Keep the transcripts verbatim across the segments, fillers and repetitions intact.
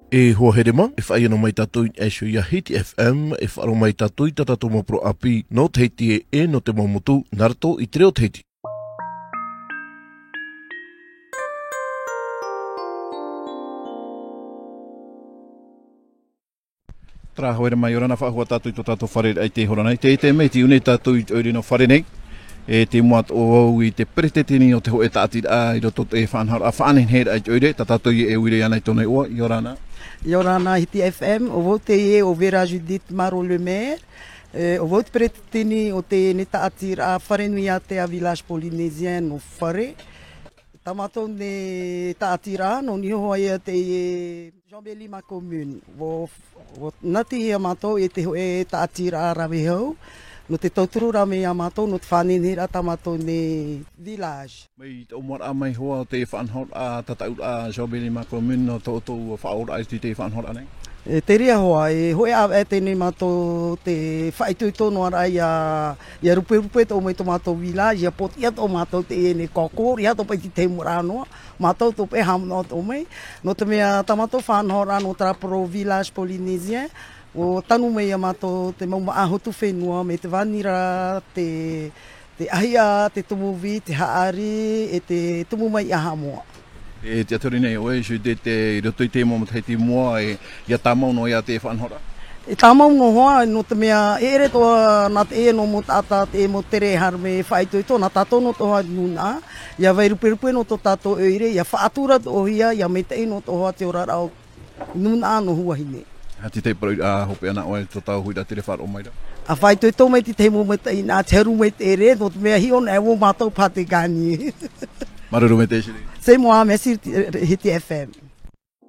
E hoa here mā, e faʻaea noa mai tātou i niʻa iho ia Hiti F M, e faʻaroʻo mai tātou i tā tātou mau parau ʻāpī, nō Tahiti ē, e nō te mau motu, nā roto i te reo Tahiti. Terā, haere mai, ʻia ora na, faʻahou tātou i tō tātou fārereiraʻa i te hora nei. Te, te mea, tei ʻō nei tātou i te ʻoire nō fare nei. E tei mua atoʻa vau i te peretiteni o te hōʻē tāʻatiraʻa i roto i te faʻanahoraʻa, faʻanehenehe i te ʻoire, tā tātou ia e ʻuira iāna i tōna iʻoa, ʻia ora na. ʻIa ora na Hiti F M, ʻo vau teie ʻo Vera Judith Maro Lemaire, e, ʻo vau te peretiteni o teie tāʻatiraʻa Fare Nui Ātea Village Polynésien nō Fare. Tā mātou nei tāʻatiraʻa, nō niʻa hoʻi ia teie Jean Bellamy Commune. ʻUa, ʻua natihia mātou e te hōʻē tāʻatiraʻa rave hau, nō te tauturu ra mai iā mātou, nō te faʻaneheneheraʻa tā mātou nei village. Mai te ʻōmuaraʻa mai hoʻi o te faʻanahoraʻa, tataʻuraʻa Jean Bellamy Commune, nō tō ʻoutou faʻaoraraʻa i te faʻanahoraʻa nei? E, te reira hoʻi, e hōʻē ʻāvaʻe teie nei mātou te faʻaitoito noa ra ia, ia ruperupe atoʻa mai tō mātou village, ia pōtiʻi atoʻa mātou teie nei kōkō, ʻia atoʻa paʻi i te tahi mau ra noa, mātou atoʻa paʻi e haʻamanaʻo atoʻa mai. Nō te mea tā mātou faʻanahoraʻa nō terā parau Village Polynésien, ʻua tanu mai iā mātou te mau māʻa hotu fenua, mai te vānira, te, te ʻāhiʻa, te tumu vī, te haʻari, e te tumu maiʻa haʻamoa. E tiʻaturi nei ʻoe, Judith, i roto i te mau matahiti i mua, e, ʻia tāmau noa ia te faʻanahoraʻa? E tāmau noa hoʻi, nō te mea, e ʻere atoʻa nā teie mau taʻata, teie mau tere e haere mai e faʻaitoito, nā tātou noa atoʻa nūnaʻa, ʻia vai ruperupe noa tō tātou ʻoire, ʻia faʻatura atoʻa hia, ʻia maitaʻi noa atoʻa te oraraʻa o nūnaʻa nō Huahine. Aha te tahi parau, ā, hopeʻa nā ʻoe, tō tāua huiraʻatira e faʻaroʻo mai ra? ʻA faʻaitoito mai te tahi mau mataʻeinaʻa, te haru mai te ʻere, nō te mea hiʻo na e ʻua mātou paʻi te gagner. Māuruuru maitaʻi, Julie. C'est moi, merci, Hiti F M.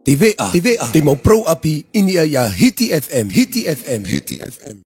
Te veʻa, te veʻa, te mau parau ʻāpī, i niʻa iā Hiti F M, Hiti F M, Hiti F M.